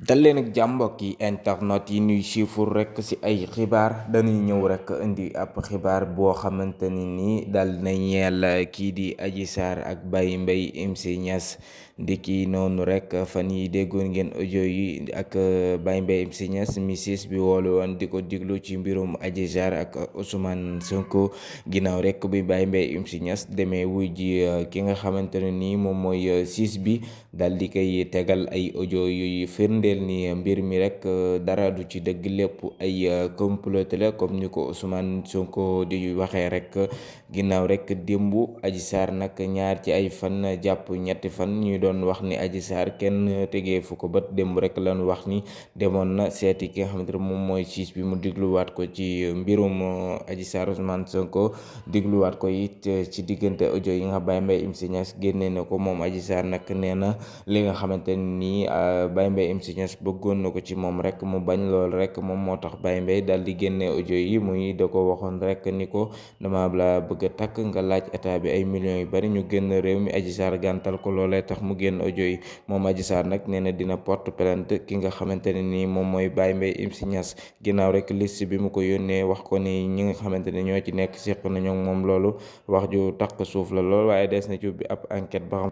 dal leen ak jàmm mbokk yi internet yi ñuy siifur rek ci ay xibaar dañuy ñëw rek indi ab xibaar boo xamante ni nii dal na ñeel kii di Adji Sarr ak Baye Mbaye MC Niass di kii noonu rek fan yi déggoon ngeen audio yi ak Baye Mbaye MC Niass mi siis bi woolu woon di ko diglu ci mbirum Adji Sarr ak Ousmane Sonko ginnaaw rek bi Baye Mbaye MC Niass demee wuy ji ki nga xamante ne nii moom mooy siis bi dal di koy tegal ay audio yuy firndeel ni mbir mi rek dara du ci dëgg, lépp ay complot la comme ni ko Ousmane Sonko di waxee rek. ginnaaw rek démb Adji Sarr nag ñaar ci ay fan jàpp ñetti fan ñuy doon wax ni Adji Sarr kenn tegee fu ko bët, démb rek lañu wax ni demoon na seeti ki nga xamante ne moom mooy siis bi mu digluwaat ko ci mbirum Adji Sarr. Ousmane Sonko digluwaat ko it ci diggante audio yi nga xam Baye Mbaye MC Niass génnee na ko. moom Adji Sarr nag nee na li nga xamante nii Baye Mbaye MC Niass bëggoon na ko ci moom rek mu bañ lool rek moom moo tax Baye Mbaye daal di génne audio yi muy da ko waxoon rek ni ko dama la bëgg a takk nga laaj état bi ay millions yu bari ñu génn réew mi. Adji Sarr gàntal ko loolee tax mu génn audio yi. moom Adji Sarr nag nee na dina porte plainte ki nga xamante ne nii moom mooy Baye Mbaye MC Niass ginnaaw rek liste bi mu ko yónnee wax ko ni ñi nga xamante ne ñoo ci nekk seq nañoo moom loolu wax ju takk suuf la lool, waaye des na ci ubbi ab enquête ba xam